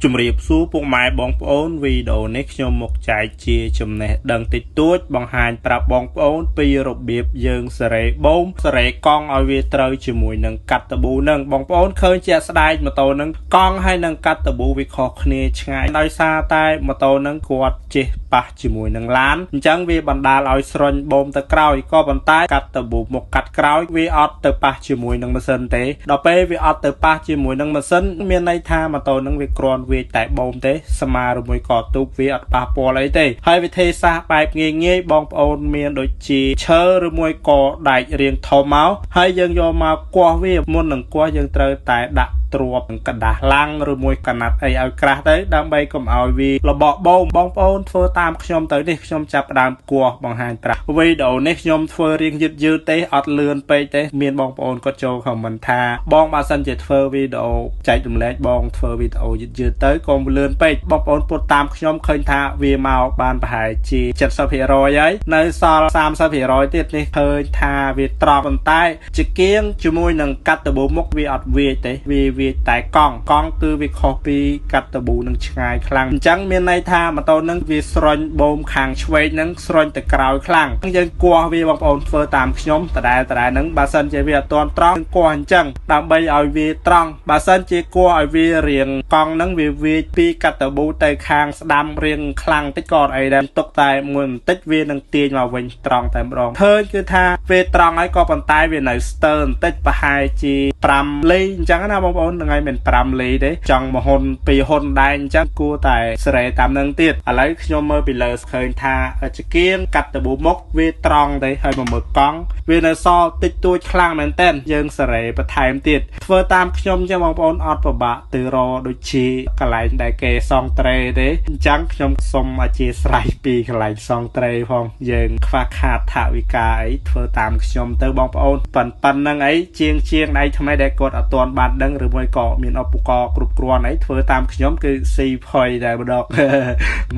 ជំរាបសួរពុកម៉ែបងប្អូនវីដេអូនេះខ្ញុំមកចែកជាចំណេះដឹងតិចតួចបង្ហាញប្រាប់បងប្អូនពីរបៀបយើងសេរីបូមសេរីកង់ឲ្យវាត្រូវជាមួយនឹងកាត់តប៊ូនឹងបងប្អូនឃើញជាក់ស្ដែងម៉ូតូនឹងកង់ហើយនឹងកាត់តប៊ូវាខុសគ្នាឆ្ងាយដោយសារតែម៉ូតូនឹងគាត់ជិះប៉ះជាមួយនឹងឡានអញ្ចឹងវាបណ្ដាលឲ្យស្រុញបូមទៅក្រោយក៏ប៉ុន្តែកាត់តប៊ូមកកាត់ក្រោយវាអត់ទៅប៉ះជាមួយនឹងម៉ាស៊ីនទេដល់ពេលវាអត់ទៅប៉ះជាមួយនឹងម៉ាស៊ីនមានន័យថាម៉ូតូនឹងវាគ្រាន់វាចតែបូមទេស្មាឬមួយក៏ទូកវាអត់ប៉ះពាល់អីទេហើយវិធីសាស្ត្របែបងាយងាយបងប្អូនមានដូចជាឈើឬមួយក៏ដែករាងធំមកហើយយើងយកមកគាស់វាមុននឹងគាស់យើងត្រូវតែដាក់ទ្របនឹងក្រដាសឡាំងឬមួយកណាត់អីឲ្យក្រាស់ទៅដើម្បីកុំឲ្យវាលបកបូមបងប្អូនធ្វើតាមខ្ញុំទៅនេះខ្ញុំចាប់ផ្ដើមគាស់បង្ហាញប្រាប់វីដេអូនេះខ្ញុំធ្វើរៀងយឺតយឺតទេអត់លឿនពេកទេមានបងប្អូនគាត់ចូល comment ថាបងបើសិនជាធ្វើវីដេអូចែករំលែកបងធ្វើវីដេអូយឺតយឺតទៅកុំលឿនពេកបងប្អូនពុតតាមខ្ញុំឃើញថាវាមកបានប្រហែលជា70%ហើយនៅសល់30%ទៀតនេះឃើញថាវាត្រង់ប៉ុន្តែជាគៀងជាមួយនឹងកាត់តបូមុខវាអត់វាចទេវាវាចតែកង់កង់គឺវាខុសពីកាត់តប៊ូនឹងឆ្ងាយខ្លាំងអញ្ចឹងមានន័យថាម៉ូតូនឹងវាស្រុញបូមខាងឆ្វេងនឹងស្រុញទៅក្រោយខ្លាំងយើងគាស់វាបងប្អូនធ្វើតាមខ្ញុំដដែលដដែលហ្នឹងបើសិនជាវាអត់ទាន់ត្រង់គាស់អញ្ចឹងដើម្បីឲ្យវាត្រង់បើសិនជាគាស់ឲ្យវារៀងកង់ហ្នឹងវាវាចពីកាត់តប៊ូទៅខាងស្ដាំរៀងខ្លាំងតិចក៏អត់អីដែរទុកតែមួយបន្តិចវានឹងទាញមកវិញត្រង់តែម្ដងឃើញគឺថាវាត្រង់ហើយក៏ប៉ុន្តែវានៅស្ទើរបន្តិចប្រហែលជា5លីអញ្ចឹងណាបងប្អូនហ្នឹងហើយមិន5លីទេចង់មួយហ៊ុនពីរហ៊ុនដែរអញ្ចឹងគួរតែសេរីតាមនឹងទៀតឥឡូវខ្ញុំមើលពីលើឃើញថាចង្គៀងកាត់តប៊ូមុខវាត្រង់ទេហើយមកមើលកង់វានៅសល់តិចតួចខ្លាំងមែនតើយើងសេរីបន្ថែមទៀតធ្វើតាមខ្ញុំចឹងបងប្អូនអត់ពិបាកទៅរកដូចជាកន្លែងដែលគេសង់ត្រេទេអញ្ចឹងខ្ញុំសូមអធិស្ឋានពីកន្លែងសង់ត្រេផងយើងខ្វះខាតថវិកាអីធ្វើតាមខ្ញុំទៅបងប្អូនប៉ិនប៉ិនហ្នឹងអីជាងជាងដៃថ្មីដែលគាត់អត់ទាន់បានដឹងឬមួយក៏មានឧបករណ៍គ្រប់គ្រាន់អីធ្វើតាមខ្ញុំគឺស៊ីផុយតែម្ដង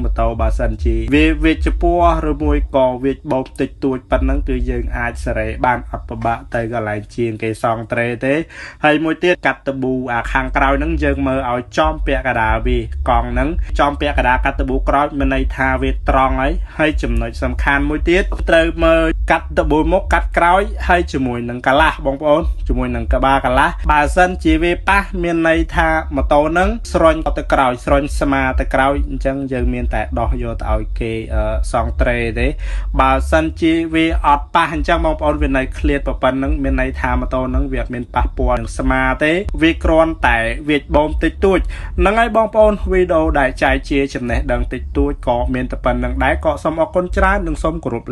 ម៉ូតូបើសិនជាវាវាចពោះឬមួយក៏វាចបោកតិចតួចប៉ុណ្ណឹងគឺយើងអាចសេរីបានអត់ពិបាកទៅកន្លែងជាងគេសង់ត្រេទេហើយមួយទៀតកាត់តប៊ូអាខាងក្រោយហ្នឹងយើងមើលឲ្យចំពាក់កណ្ដាលវាកង់ហ្នឹងចំពាក់កណ្ដាលកាត់តប៊ូក្រោយមានន័យថាវាត្រង់ហើយហើយចំណុចសំខាន់មួយទៀតត្រូវមើលកាត់តប៊ូមុខកាត់ក្រោយហើយជាមួយនឹងកលាស់បងប្អូនជាមួយនឹងក្បាលកលាស់បើសិនជាវាប៉ះមានន័យថាម៉ូតូហ្នឹងស្រុញទៅក្រោយស្រុញស្មាទៅក្រោយអញ្ចឹងយើងមានតែដោះយកទៅឲ្យគេសង់ត្រេទេបើសិនជាវាអត់ប៉ះអញ្ចឹងបងប្អូនវានៅឃ្លាតប៉ុណ្ណឹងមានន័យថាម៉ូតូហ្នឹងវាអត់មានប៉ះពាល់នឹងស្មាទេវាគ្រាន់តែវាចបូមតិចតួចហ្នឹងហើយបងប្អូនវីដេអូដែលចែកជាចំណេះដឹងតិចតួចក៏មានតែប៉ុណ្្នឹងដែរក៏សូមអរគុណច្រើននិងសូមគោរព